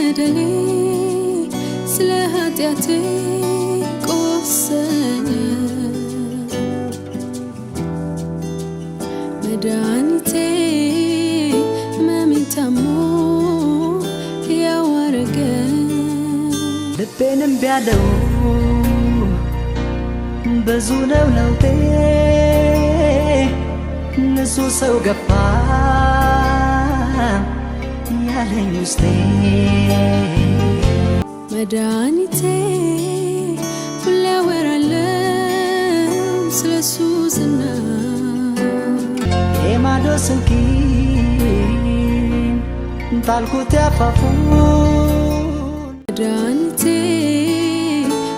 በደሌ፣ ስለ ኃጢአቴ ቆሰለ። መድኃኒቴ ሕመሜን ታሞ ሕያው አረገኝ። ልቤንም ቢያለው ብዙ ነው ለውጤ፣ ንጹህ ሰው ገባ ያለኝ ውስጤ። መድኃኒቴ፣ ሁሌ አወራለሁ ስለሱ ዝና። የማዶ ስንኪ ጣልኩት ያፋፉን። መድኃኒቴ፣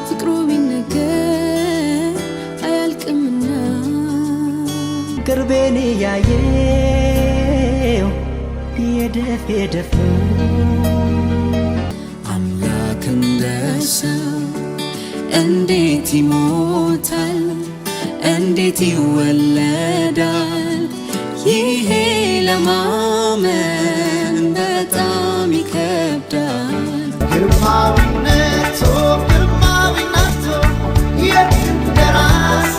ፍቅሩ ቢነገር አያልቅምና። ቅርቤን እያየው የደፍ የደፍ። አምላክ እንደ ሰው እንዴት ይሞታል? እንዴት ይወለዳል? ይሄ ለማመን በጣም ይከብዳል። ግርማዊነቱ፣ ግርማዊነቱ የደራሴ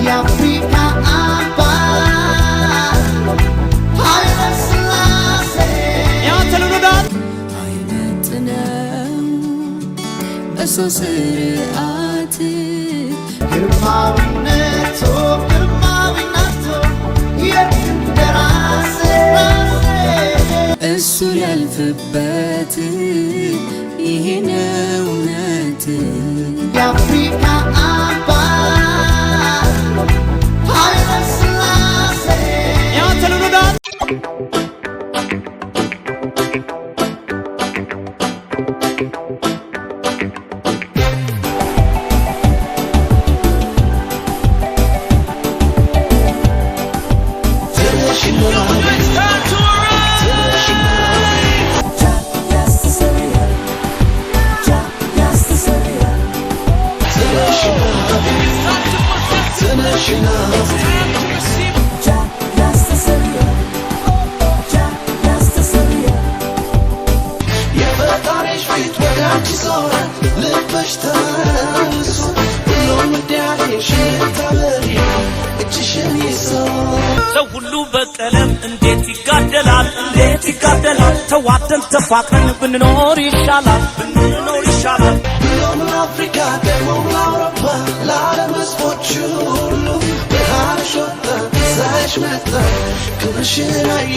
የአፍሪካ አባት ኃይለ ሥላሴ። አይመጥነው በሰው ስርዓት። ግርማዊነቱ፣ ግርማዊነቱ የደራሴ እሱ ሊያልፍበት፣ ይሄ ነው እውነት። የአፍሪካ አባት ኃይለ ሥላሴ። የፈጣሪሽ ፊት ወደ አንቺ ዞረ፣ ልብሽ ተመልሶ ሁሉም እንዲያይሽ ታበሪ እጅሽን ይዞ። ሰው ሁሉ በቀለም እንዴት ይጋደላል? እንዴት ይጋደላል? ተዋደን ተፋቅረን ብንኖር ይሻላል፣ ብንኖር ይሻላል። ብሎም ለአፍሪካ፣ ደግሞም ለአውሮፓ፣ ለዓለም ሕዝቦች ሁሉ ብርሃንሽ ወጣ፣ ትንሣኤሽ መጣ፣ ክብርሽን አዩ።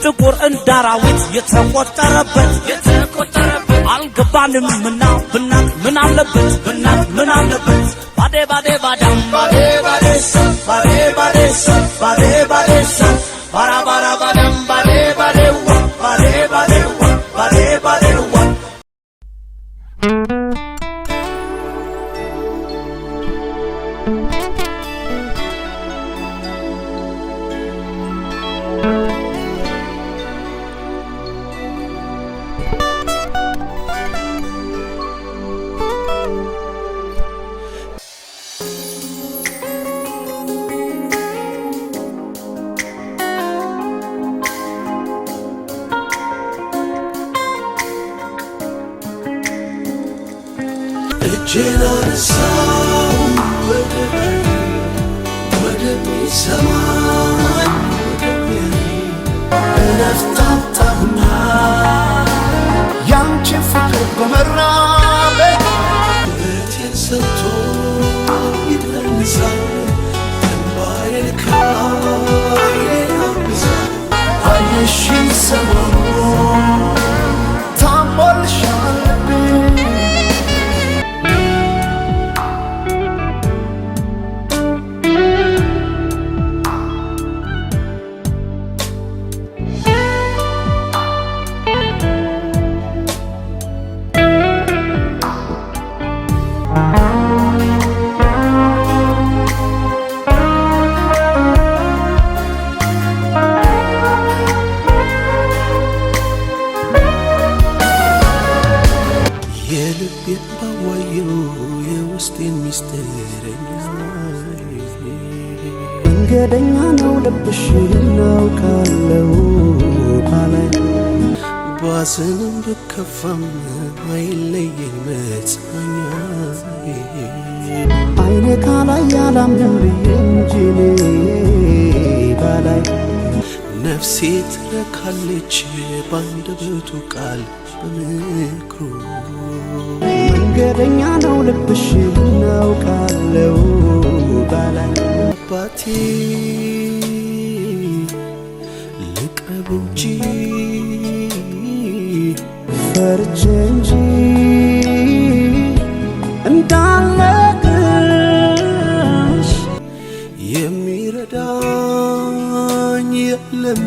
ጥቁር እንደ አራዊት የተቆጠረበት፣ የተቆጠረበት፣ አልገባንምና ብናቅ ምን አለበት? ብናቅ ምን አለበት? ባዴ ባዴ ባዳም ባዴ ባዴ ሰ ባዴ ባዴ ሰ ባዴ ባዴ ሰ ባራ ባራ ባዳም ባዴ ባዴ ዋ ባዴ ባዴ ዋ ባዴ ባዴ ዋ። እጄን አነሳው ወደ ወደሚሰማኝ ወደሚያይ እረፍት አጣሁና። ያንቺን ፍቅር በመራበ ውበቴን ሰጥቶ ይደንሳል፣ እንባዬን ከዓይኔ ያብሳል። አየሽኝ ሰሞኑን ታሞልሻል ልቤ። የልቤን ባዋየው የውስጤን ሚስጥረኛ። መንገደኛ ነው ልብሽ እናውቃለው አለኝ። ባዝንም ብከፋም አይለየኝ መጽናኛዬ። አይኔ ካላይ አላምንም ብዬ እንጂ እኔ ባላይ ነፍሴ ትረካለች ባንደበቱ ቃል በምክሩ። መንገደኛ ነው ልብሽ እናውቃለው ባላይ። አባቴ ልቅረብ እንጂ ፈርቼ እንጂ እንዳለቅሽ። የሚረዳኝ የለም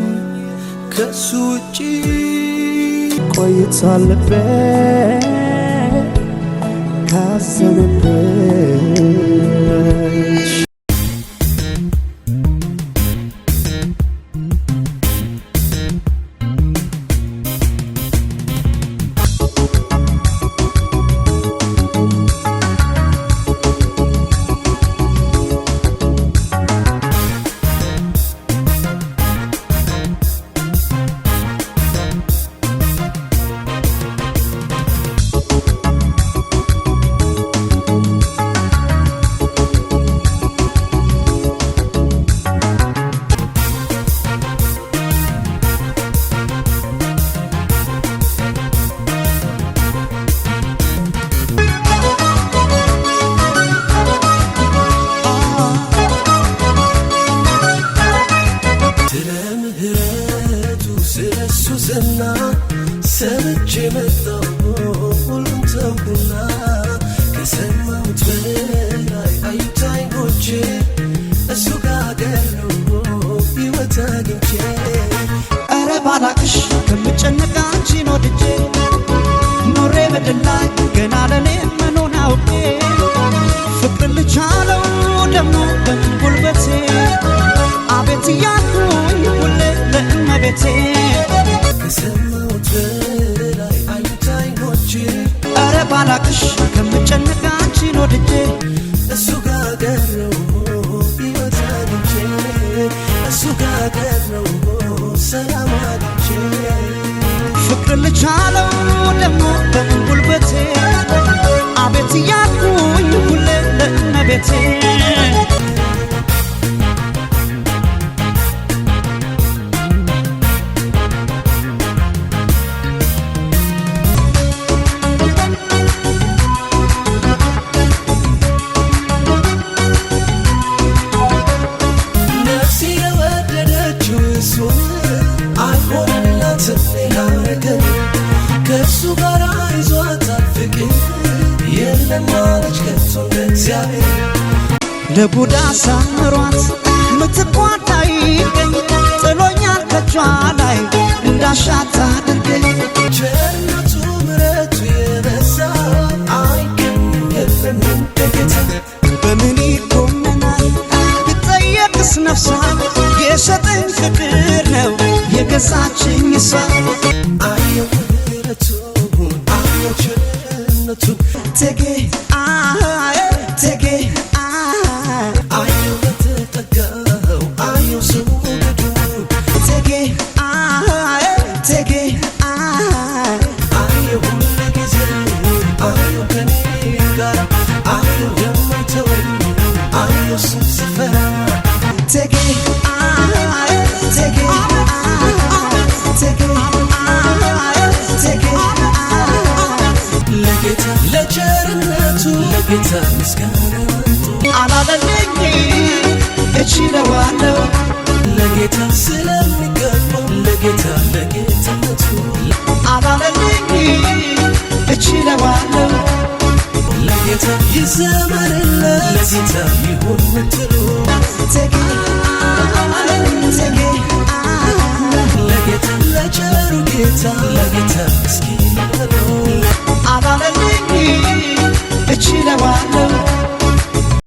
ከሱ ውጪ። ቆይቷል ልቤ ካዘነብሽ። ስለ ምህረቱ ስለ እሱ ዝና ሰምቼ መጣሁ ሁሉን ተውኩና። ከሰማሁት በላይ አዩት ዓይኖቼ፣ እሱ ጋር ቀረሁ ሕይወት አግኝቼ። ኧረ ባላቅሽ ከምጨነቅ አንቺን ወድጄ ኖሬ ምድር ላይ ገና ለኔ መኖን አውቄ ፍቅር ልቻለው ደግሞ በምን ጉልበቴ አቤት እያልኩኝ ሁሌ ለእመቤቴ። ከሰማሁት በላይ አዩት ዓይኖቼ። ኧረ ባላቅሽ ከምጨነቅ አንቺን ወድጄ እሱ ጋር ቀረሁ ሕይወት አግኝቼ፣ እሱ ጋር ቀረሁ ሰላም አግኝቼ። ፍቅር ልቻለው ደግሞ በምን ጉልበቴ አቤት እያልኩኝ ሁሌ ለእመቤቴ። ነፍሴ የወደደችው እሱን አይሆንላትም ሌላ ነገር፣ ከእሱ ጋር ይዟታል ፍቅር የለም አለች ከቶ እንደ እግዚአብሔር። ለቡዳ ሳምሯት ምትኳን አይገኝ ጥሎኛል ከጇ ላይ እንዳሻት አድርገኝ። ቸርነቱ ምሕረቱ የበዛ አይገኝም የለም እንደ ጌታ። በምን ይኮነናል ብጠየቅስ ነፍሷ የሰጠኝ ፍቅር ነው የገዛችኝ እሷ። አየሁ ምሕረቱን አየሁ ቸርነቱን። ቴጌ ቴጌ። አየሁ በተጠጋው አየሁ ስውገዱን። ቴጌ ቴጌ። አየሁ ሁል ጊዜ አየሁ ከኔ ጋር አየሁ የማይተወኝ አየሁ እሱን ስፈራ። ቴጌ ቴጌ ቴጌ ቴጌ። ለጌታ ለቸርነቱ ለጌታ ምስጋና አምጡ። አላለልኝ እችለዋለሁ። ለጌታ ስለሚገባው ለጌታ ለጌትነቱ። አላለልኝ እችለዋለሁ። ለጌታ ይዘመርለት ለጌታ ይሁን ምትሉ።